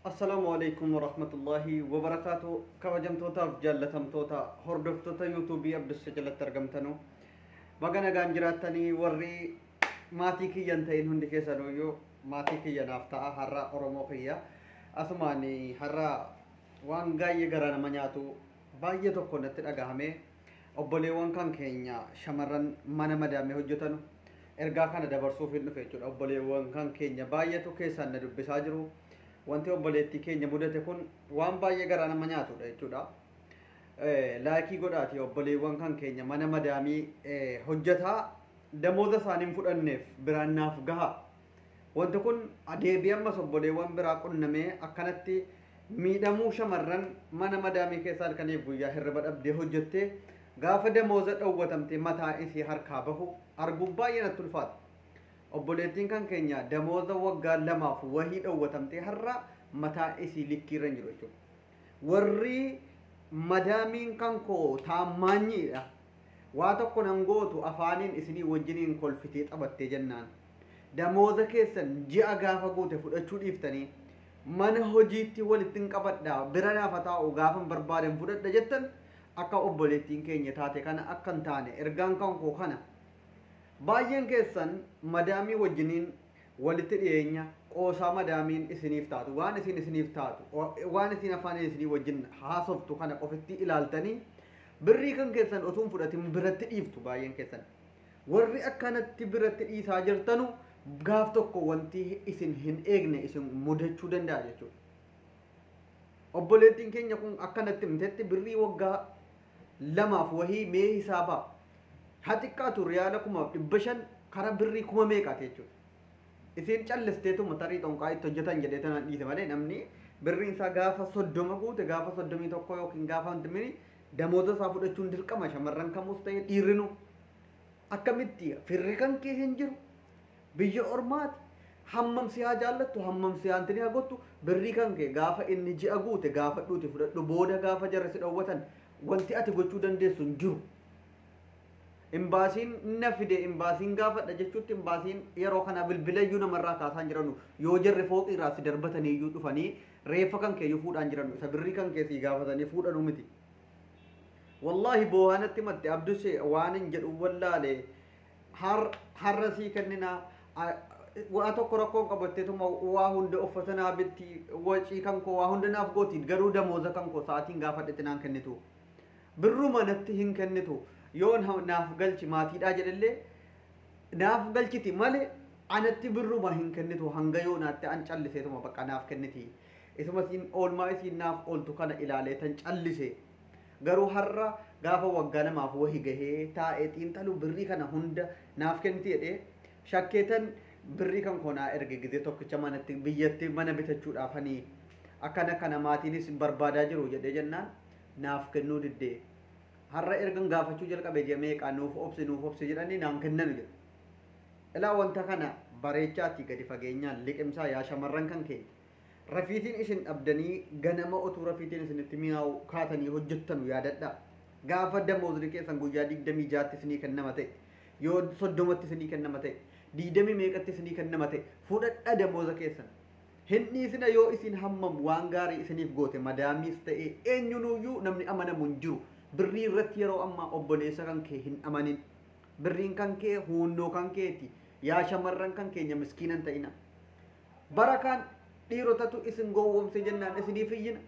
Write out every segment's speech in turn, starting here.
Assalaamu alaikum warahmatullahi wabarakaatu. Kabajamtootaaf jaallatamtoota hordoftoota yuutuubii Abdussa jalatti argamtanu, baga nagaan jiraattanii. Warri maatii kiyyan ta'in hundi keessanuyyuu maatii kiyya naaf ta'a. Har'a Oromoo kiyya asumaan har'a waan baay'ee garaa nama nyaatu baay'ee tokko natti dhagahame. Obboleewwan kan keenya shamarran mana madaamee hojjetanu ergaa kana dabarsuuf hin dhufe jechuudha. Obboleewwan kan keenya baay'eetu keessaan na dubbisaa jiru. Wanti obboleettii keenya mudate kun waan baay'ee garaa nama nyaatudha jechuudha. Laayikii godhaati. Obboleewwan kan keenya mana madaamii hojjetaa damooza isaanii hin fudhanneef biraan naaf gaha. Wanti kun deebii ammas obboleewwan biraa qunnamee akkanatti miidhamuu shamarran mana madaamii keessa halkaniif guyyaa hirriba dhabdee hojjettee gaafa damooza dhowwatamtee mataa isii harkaa bahu arguun baay'ee natti ulfaata. Obboleettiin kan keenya damooza waggaa 2f wahii dhowwatamtee har'a mataa isii likkiirra hin jiru jechuudha. Warri madaamiin kan koo taammaanyiidha. Waa tokko nan gootu, afaaniin isinii wajjiniin kolfitee taphattee jennaan. Damooza keessan ji'a gaafa guute fudhachuu dhiiftanii mana hojiitti walitti hin qabadhaa, bira naafa taa'u, gaafa hin barbaaden fudhadha jettan, akka obboleettiin keenya taate kana akka hin taane ergaan kan koo kana. Baay'een keessan madaamii wajjiniin walitti dhiyeenya, qoosaa madaamiin isiniif taatu, waan isin isiniif taatu, waan isin afaaniin isinii wajjin haasoftu kana qofitti ilaaltanii birrii kan keessan osoo hin fudhatin biratti dhiiftu baay'een keessan. Warri akkanatti biratti dhiisaa jirtanu gaaf tokko wanti isin hin eegne isin mudachuu danda'a jechuudha. Obboleettiin keenya kun akkanatti himtetti birrii waggaa 2f wahii mee hisaabaa haa xiqqaatu riyaala 500,000 kara birrii kuma meeqaati jechuudha. Isin callisteetuma tarii xonqaa itti hojjetan jedhee tanaan dhiise malee, namni birriin isaa gaafa 30 guute, gaafa 31 yookiin gaafa wanti damooza isaa fudhachuun dirqama shamarran kamuus ta'e dhiirrinu. Akkamitti firri kan kee hin jiru, biyya ormaati, hammam si haa jaallattu, hammam si haa antini haa gottu, birrii kan kee gaafa inni ji'a guute gaafadhuuti fudhadhu. Booda gaafa jarri si dhowwatan wanti ati gochuu dandeessu hin jiru. Imbaasiin na fide, imbaasiin gaafadha jechuutti, imbaasiin yeroo kana bilbila iyyuu namarraa kaasaan jiranu. Yoo jarri fooqii irraa si darbatanii iyyuu dhufanii reeffa kan kee iyyuu fuudhaan jiranu, isa birrii kan kee si gaafatanii fuudhanuu miti. Wallaahi boohanatti matte Abdusee, waan hin jedhu wallaale. Har'a sii kenninaa, waa tokko rakkoon qabatteetuma waa hunda uffata naa bitti, wacii kan koo waa hunda naaf gooti, garuu damooza kan koo sa'aatiin gaafadhetti naan kennitu. Birruma natti hin kennitu. Yoo naaf galchi maatiidhaa jedhellee naaf galchiti malee anatti birruma hin kennitu. Hanga yoo naatti an calliseetuma bakka naaf kenniti. Isuma isiin oolmaa isiin naaf ooltu kana ilaalee tan callise. Garuu har'a gaafa waggaa 2f wahi gahee taa'ee xiinxalu birrii kana hunda naaf kenniti jedhee shakkeetan birrii kan koo naa erge gizee tokkicha manatti biyyatti mana bitachuudhaafanii akkana kana maatiinis barbaadaa jiru jedhee jennaan naaf kennuu diddee. Har'a ergan gaafachuu jalqabe ji'a meeqaa, nuuf obsi, nuuf obsi jedhanii naan kennanu jedhu. Ilaa, wanta kana bareechaati gadi fageenyaan liqimsaa yaa shamarran kan keenya. Rafiitiin isin dhabdanii ganama otuu rafiitiin isinitti mi'aawu kaatanii hojjettanu yaadadhaa. Gaafa damoozri keessan guyyaa 26tti isinii kennama ta'e, yoo 30tti isinii kennama ta'e, digdamii meeqatti isinii kennama ta'e, fudhadhaa damooza keessan. Hin dhiisina. Yoo isin hammam waan gaarii isiniif goote madaamiis ta'e eenyunuyyuu namni amanamu hin jiru. Birrii irratti yeroo ammaa obboleessa kan kee hin amanin. Birriin kan kee huunnoo kan keeti. Yaa shamarran kan keenya, miskiinan ta'ina. Bara kaan dhiirotatu isin gowwoomse jennaan isiniif iyyina.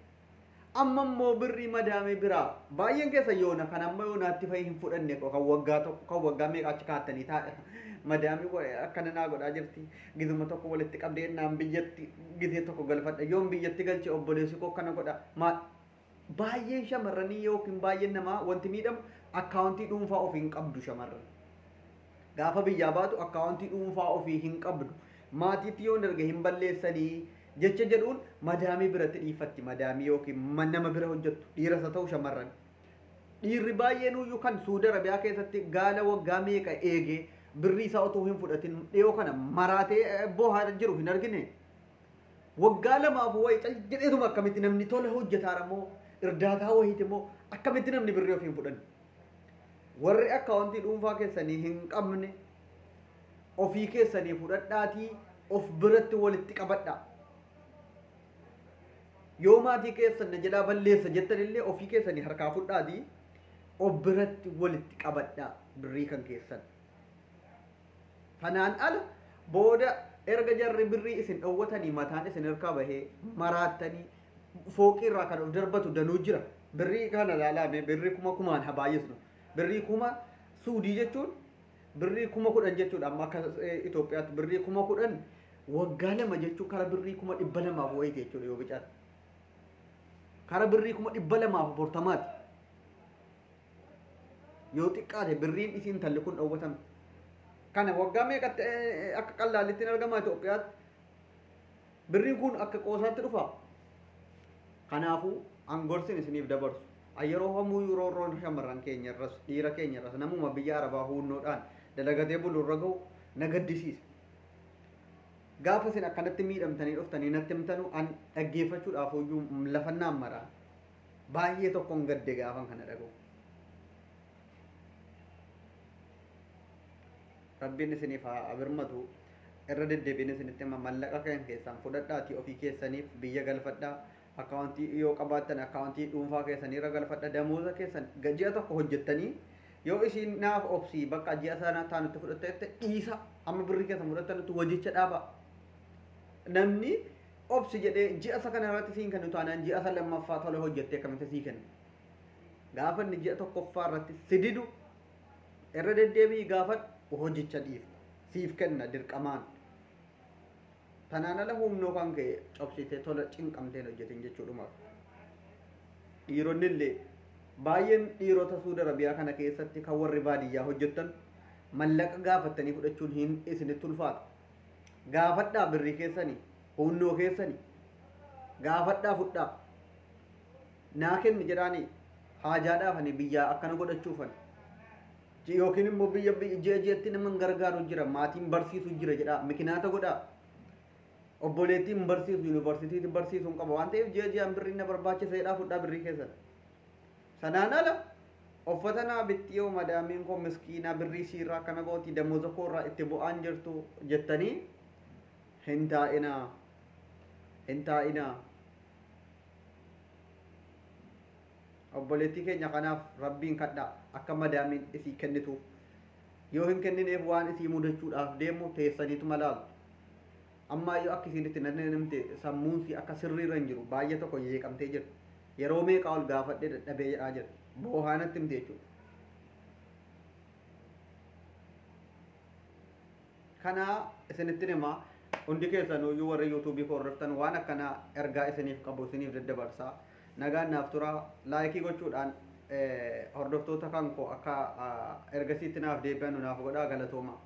Amma immoo birrii madaamee biraa baay'een keessa yoona kan amma yoonaatti fa'i hin fudhanne, kan waggaa 1, kan waggaa meeqa achi kaattanii taa'e. Madaamii akkana naa godhaa jirti, gizuma tokko walitti qabdee naan biyyatti gizee tokko galfadha, yoon biyyatti galche obboleessi koo akkana godha. Maal baay'een shamarranii yookiin baay'een namaa wanti miidhamu akkaawuntii dhuunfaa ofii hin qabdu shamarran. Gaafa biyyaa baatu akkaawuntii dhuunfaa ofii hin qabdu. Maatiitti yoon erge hin balleessanii jecha jedhuun madaamii biratti dhiifatti, madaamii yookiin nama bira hojjettu, dhiiras haa ta'u shamarran. Dhiirri baay'een iyyuu kan Suudi Arabiyaa keessatti gaala waggaa meeqa eegee birrii isaa otoo hin fudhatin dhiyoo kana maraatee boohaa jiru hin argine. Waggaa 2f wayii cal jedheetuma akkamitti namni tola hojjetaara moo irdaataa wayiiti moo akkamitti namni birrii ofii hin fudhanne? Warri akkaawuntii dhuunfaa keessanii hin qabne ofii keessanii fudhadhaatii of biratti walitti qabadhaa. Yoo maatii keessan na jalaa balleessa jettanillee ofii keessanii harkaa fudhaatii of biratti walitti qabadhaa birrii kan keessan. Kanaan ala booda erga jarri birrii isin dhowwatanii mataan isin harkaa bahee maraattanii fooqii irraa kan of darbatu danuu jira. Birrii kana ilaalame birrii kuma kumaan haa baay'isnu. Birrii 1000 Suudii jechuun birrii 10,000 jechuudha. Amma akka Itoophiyaatti birrii 10,000 waggaa 2 jechuun kara birrii 200,000 wayiiti jechuudha yoo bicaate. Kara birrii 240,000ti. Yoo xiqqaate birriin isiin talli kun dhowwatame. Kana waggaa meeqatti akka qallaalitti hin argama Itoophiyaatti. Birriin kun akka qoosaatti dhufa. Kanaafuu angorsin isiniif dabarsu. Yeroo hamuu roorroon shamarran keenya irras dhiira keenya irras namuma biyya Arabaa huunnoodhaan dalagatee bulu irra gahu na gaddisiisa. Gaafa isin akkanatti miidhamtanii dhuftanii natti himtanu an dhaggeeffachuudhaaf iyyuu lafannaan maraa. Baay'ee tokkoon gadde gaafan kana dhaga'u. Rabbiin isiniif haa birmatu. Irra deddeebiin isinitti hima mallaqa kan keessaan fudhadhaatii ofii keessaniif biyya galfadhaa. Akkaawuntii yoo qabaattan akkaawuntii dhuunfaa keessanii irra galfadha. Damooza keessan ji'a tokko hojjettanii yoo isiin naaf obsii bakka ji'a sana taanutti fudhatte dhiisa amma birrii keessan fudhattanitti hojicha dhaaba. Namni obsi jedhee ji'a isa kana irratti siin kennu taanaan ji'a isa lammaffaa tola hojjettee akkamitti sii kenna. Gaafa inni ji'a tokkoffaa irratti si didu irra deddeebi'i gaafadhu hojicha dhiifta. Siif kenna dirqamaan. Tanaan ala humnoo kan ka'e cobsitee tola cinqamtee hin hojjetin jechuudhumaaf. Dhiironni illee baay'een dhiirota Suudi Arabiyaa kana keessatti kan warri baadiyyaa hojjettan mallaqa gaafattanii fudhachuun hin isinitti ulfaata. Gaafadhaa birrii keessanii, humnoo keessanii, gaafadhaa fudhaa. Naa kenni jedhaanii haajaadhaaf ani biyyaa akkana godhachuufan. Yookiin immoo biyya ji'a ji'atti nama hin gargaaru jira, maatiin barsiisu jira jedhaa mikinaata godhaa. Obboleettiin barsiisu yuunivarsiitiitti barsiisu hin qaba waan ta'eef ji'a ji'aan birriin na barbaachisa jedhaa fudhaa birrii keessan. Sanaan ala uffata naa bitti yoo madaamiin koo miskiinaa birrii siirraa akkana gooti damooza koorraa itti bu'aan jirtu jettanii hin taa'inaa. Hin taa'inaa. Obboleettii keenya kanaaf rabbiin kadhaa akka madaamiin isii kennituuf. Yoo hin kennineef waan isii mudachuudhaaf deemu teessaniituma laaltu. Ammaa yoo akka isiin itti namte sammuun isii akka sirriirra hin jiru baay'ee tokko jeeqamtee jirti. Yeroo meeqaa ol gaafadhee dadhabee jedhaa jirti. Boohaa natti himte jechuudha. Kana isinitti hima hundi keessanuyyuu warri yuutuubii koo hordoftan waan akkanaa ergaa isiniif qabu isiniif daddabarsa. Nagaan naaf tura laayikii gochuudhaan hordoftoota kan koo akka ergasiitti naaf deebi'anu naaf godhaa galatooma.